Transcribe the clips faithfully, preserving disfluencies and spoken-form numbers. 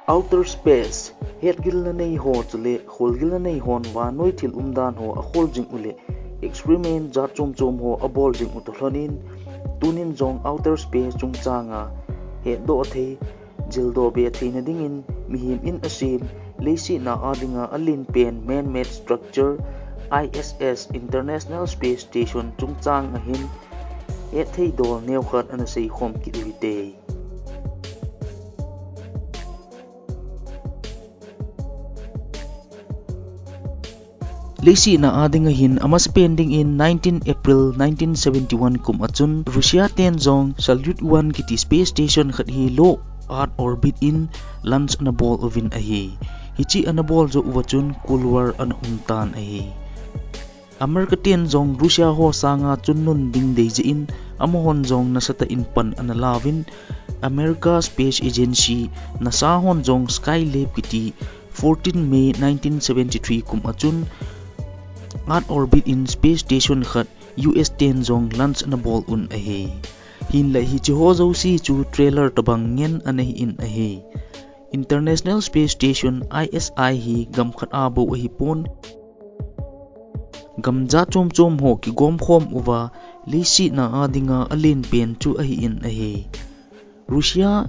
Outer space, hetgilna nei ho chule kholgilna nei hon vannoi thil umdan ho akhol jing u le experiment jat chom chom ho abol jing u toh lhonin, tunin jong outer space chungchanga hetdoh thei, jildoh be theina dingin mihem in asem, leiset a dinga alen pen man-made structure, I S S, International Space Station chungchang ahin, hetthei dol neokhat ana seikhom kit u hite. Leiset a dinga hin amasapen dingin nineteen April nineteen seventy-one kum achun Russia ten jong Salyut one kiti space station khat hi low Earth orbit in launch ana bol uvin ahi. Hiche ana bol jou uva chun Cold War ana um tan ahi. America ten jong Russia ho sanga chun nun ding dei jeh in amahon jong nasatah in pan ana lauvin, America Space Agency, NASA hon jong Skylab kiti fourteen May nineteen seventy-three kum achun Earth orbit in space station khat U S ten jong launch ana bol un ahi. Hinlah hiche ho jouse chu trailer tabang ngen ana hi in ahi. International Space Station, I S I, hi gam khat a bou ahipon, gam jat chom chom ho kigom khom uva leiset a dinga alen pen chu ahi in ahi. Russia,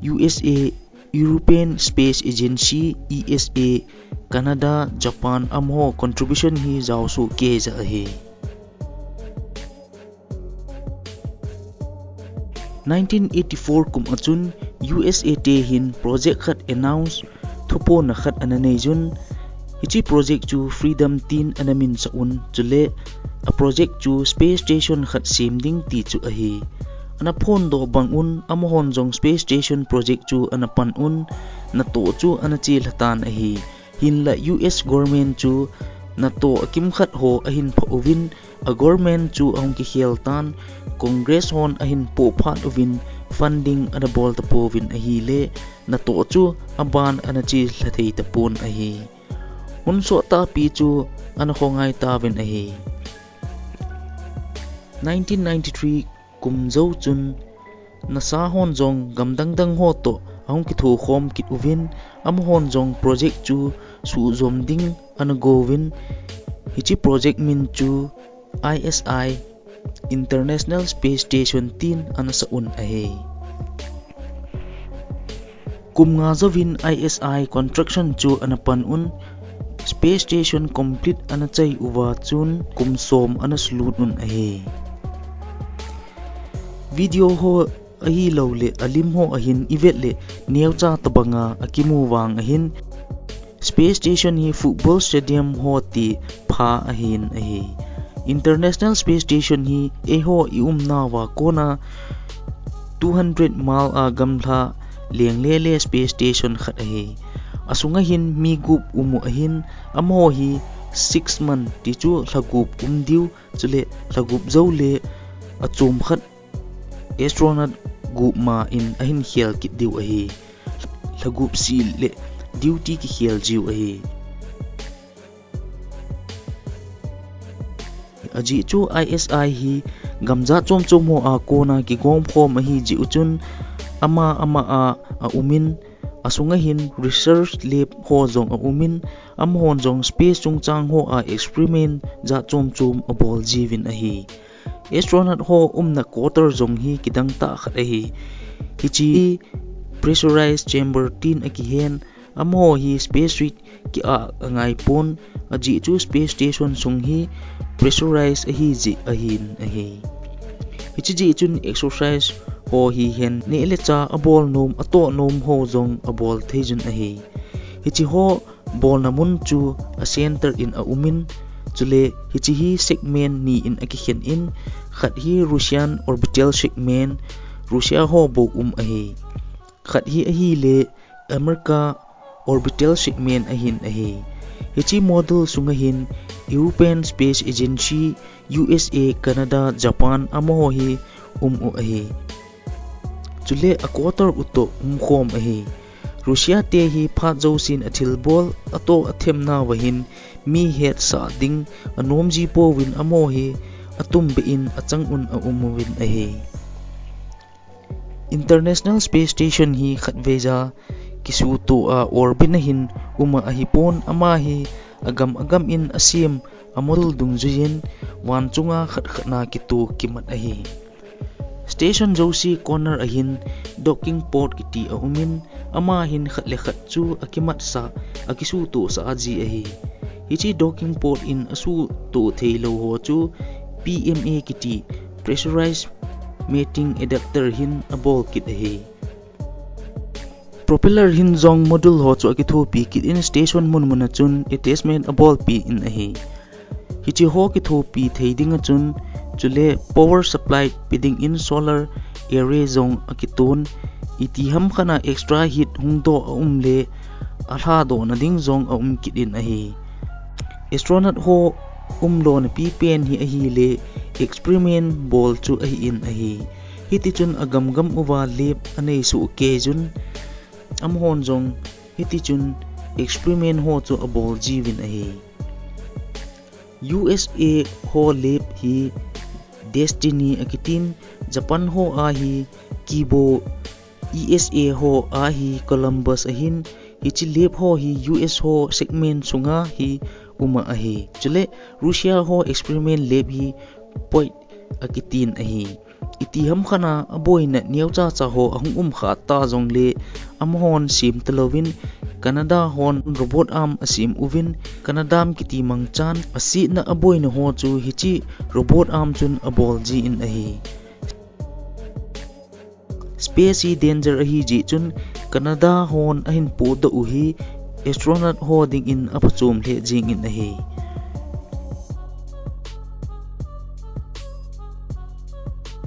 U S A, European Space Agency, E S A, Canada, Japan, amaho contribution hi jaosoh kei ja ahi. Nineteen eighty-four kum achun U S A te hin project khat announce, thuphonna khat ana nei jun. Hiche project chu Freedom tin ana minsah un, chule a project chu space station khat sem ding ti chu ahi. Ana phondoh bang un, amahon jong space station project chu ana pan un, natoh chu ana chelha tan ahi. Hinlah U S government chu natoh akimkhat ho ahin phah uvin, a government chu ahung kikhel tan, Congress hon ahin pohphat uvin, funding ana bol tapouvin ahile, natoh chu aban ana chelha thei tapon ahi. Hun sot tahpi chu ana khongai tauvin ahi. Nineteen ninety-three kum jou chun NASA hon jong gam dang dang ho toh ahung kithokhom kit uvin, amahon jong project chu suhjom ding ana gouvin, hiche project min chu I S I, International Space Station tin ana sah un ahi. Kum nga jouvin I S I construction chu ana pan un, space station complete ana chai uva chun kum som ana sulut un ahi. Video ho ahilouleh alim ho ahin ivet le neocha tabanga akimu vang ahin, space station hi football stadium ho ti pha ahin ahi. International Space Station hi eiho i umnauva kona two hundred mile a gamla lenglele space station khat ahi. Asunga hin mi gup um u ahin, amaho hi six month ti chu lha gup um diu, chule lha gup jou le achom khat astronaut gup ma in ahin khel kit diu ahi. Lha gup seh le duty kikhel jiu ahi. Ajeh chu I S I hi gam jat chom chom ho a kona kigom khom ahi jeh u chun ama ama a aumin, asunga hin research lab ho jong aumin, amahon jong space chungchang ho a experiment jat chom chom abol jiuvin ahi. Astronaut ho umna quarter jong hi kidang tah khat ahi. Hiche pressurized chamber tin akihen, amaho hi space suit ki-ah angaipon, ajeh chu space station sung hi pressurized ahi jeh ahin ahi. Hiche jeh chun exercise ho hihen, neh le chah abol nom, atoh nom ho jong abol thei jun ahi. Hiche ho bolna mun chu a center in aumin, chule hiche hi segment ni in akikhen in, khat hi Russian orbital segment, Russia ho bou um ahi. Khat hi ahile America orbital segment ahin ahi. Hiche model sunga hin European Space Agency, U S A, Canada, Japan amaho hi um u ahi. Chule a quarter u toh umkhom ahi. Russia te hi phat jousen athilbol, atoh athem nauva hin mi hetsah ding anom ji pouvin amaho hi atumbeh in achang un aum uvin ahi. International Space Station hi khatveija kisuto a orbit na hin uma ahipon, ama hi agam agam in asem a model dungjuiyin van chunga khat khat na kito kimat ahi. Station jouse corner ahin docking port kiti aumin, ama hin khat le khat chu akimatsah, akisutohsah aji ahi. Hiche docking port in asutoh theilou ho chu P M A kiti pressurized mating adapter hin abol kit ahi. Propeller hin jong module ho chu akithopi kit in station mun mun a chun attachment abolpi in ahi. Hiche ho kithopi thei ding a chun, chule power supply pe ding in solar array jong akiton, iti ham khat a extra heat hung doh aum le, alhadoh na ding jong aum kit in ahi. Astronaut ho umlona pipen hi ahile, experiment bol chu ahi in ahi. Hiti chun agam gam uva lab anei soh kei jun, amahon jong hiti chun experiment ho chu abol jiuvin ahi. U S A ho lab hi Destiny akitin, Japan ho a hi Kibo, E S A ho a hi Columbus ahin, hiche lab ho hi U S ho segment sunga hi uma ahi. Chule Russia ho experiment lab hi Poit akitin ahi. Iti ham khat a aboina neocha cha ho ahung um kha ta jongle, amahon sem talouvin, Canada hon robot arm asem uvin, Canadarm kiti mangchan asetna aboina ho chu hiche robot arm chun abol ji in ahi. Space hi danger ahi jeh chun Canada hon ahin podoh u hi astronaut ho dingin aphachom lheh jeng in ahi.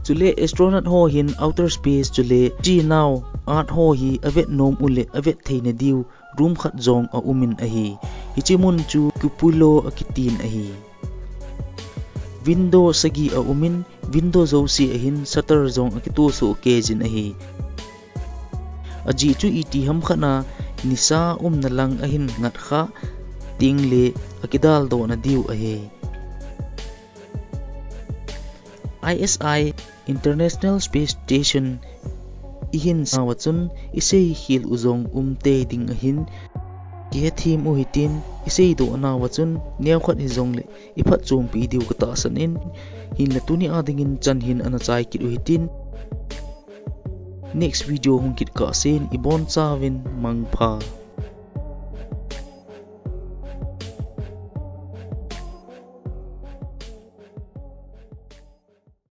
Chule astronaut ho hin outer space chule chenao Earth ho hi avet nom u le avet theina diu room khat jong aumin ahi. Hiche mun chu cupola akitin ahi. Window sagi aumin, window jouse ahin shutter jong akitoh soh kei jin ahi. Ajeh chu iti ham khat a nisa umna lang ahin ngat kha tengle akidaldoh na diu ahi. I S I, International Space Station, ihin sah nauva chun isei khel u jong um tei ding ahin, kihethem u hitin, isei doh nauva chun neokhat hijongle iphatchompi diu katahsan in, hinla tuni a dingin chan hin ana chai kit u hitin. Next video hung kit kahsen, ibonchauvin mangpha.